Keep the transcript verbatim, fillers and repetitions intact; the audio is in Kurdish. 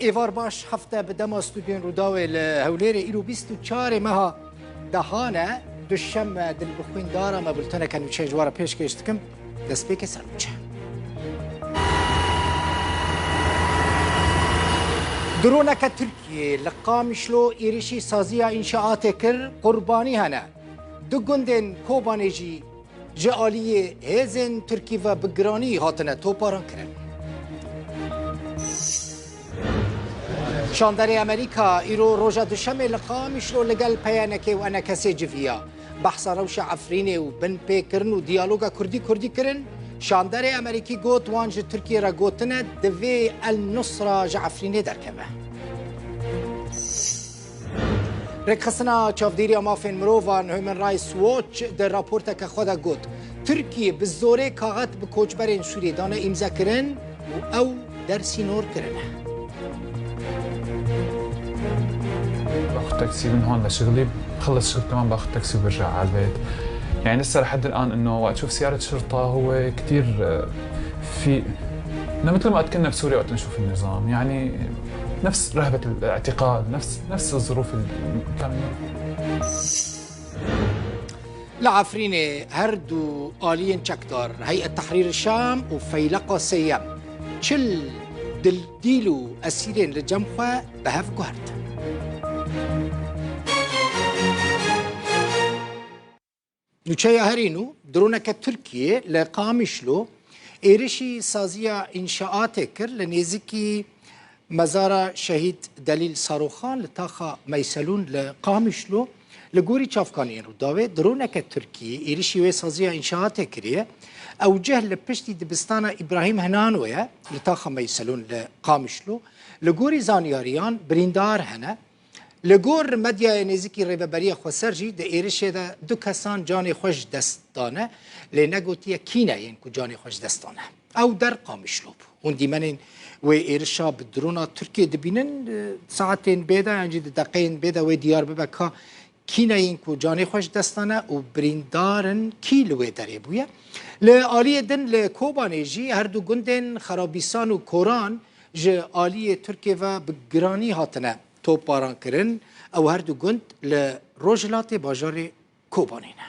Êvar baş, hefte bi dema stûdyoyên Rûdawê li Hewlêrê, îro bîst û çarê meha dehan e, duşeme, dilbixwîn dara me, bulteneke nûçeyên ji we re pêşkêş dikim. Destpêkê ser nûçe. Droneke Tirkiyê li Qamişlo êrişî saziya înşaatê kir, qurbanî hene. Du gundên Kobanê jî ji aliyê hêzên Tirkî ve bi giranî hatine toparan kirin. Şanderê Amerîka îro roja duşemê li Qamişlo li gel P Y N K û E N K'ê civiya. Behsa rewşa Efrînê û binpêkirin û diyaloga Kurdî-Kurdî kirin. Şanderê Amerîkî got, wan ji Tirkiyê re gotine, divê El Nusra ji Efrînê derkeve. Rêkxistina Çavdêriya Mafên Mirovan, Human Rights Watch, di raporteke xwe de got, Tirkiye bi zorê kaxet bi koçberên Sûriyê dane îmzekirin û ew dersînorkirin. باخذ تاكسي من هون لشغلي، بخلص شغل كمان باخذ تاكسي وبرجع على البيت. يعني لسه لحد الآن إنه وقت تشوف سيارة شرطة هو كتير، آه، في، إنه مثل ما أتكنا بسوريا وقت نشوف النظام، يعني نفس رهبة الاعتقال، نفس، نفس الظروف اللي كان. Li Efrînê her du aliyên çekdar, Heyet Tehrîr Şam û Feyleqa Sêyem, çil dil-, dîl û esîrên li cem xwe bi hev guhertin. Nûçeya herî nû, droneke Tirkiyê li Qamişlo êrişî saziya înşaatê kir li nêzîkî mezara Şehîd Delîl Saroxan li taxa Meyselûn li Qamişlo. Li gorî çavkaniyên Rûdawê, droneke Tirkî êrişî wê saziya înşaatê kiriye. Ew cih li piştî dibistana Îbrahîm Hinano ye li taxa Meyselûn li Qamişlo. Li gorî zanyariyan birîndar hene. Li gor medyaya nêzîkî Rêveberiya Xweser jî di êrişê de du kesan canê xwe ji dest dane, lê negotiye kî ne yên ku canê xwe ji dest dane. Ew der Qamişlo bû. Hûn dîmenên wê êrişa bi drona Tirkiyê dibînin, e, saetên bê de yan jî di deqeyên bê de wê diyar bibe ka kî ne yên ku canê xwe ji dest dane û birîndar in, kî li wê derê bûye. Li aliyê din li Kobanê jî her du gundên Xerabîsan û Koran ji aliyê Tirkiyê ve bi giranî hatine topbaran kirin. Ew her du gund li rojhilatê bajarê Kobanê ne.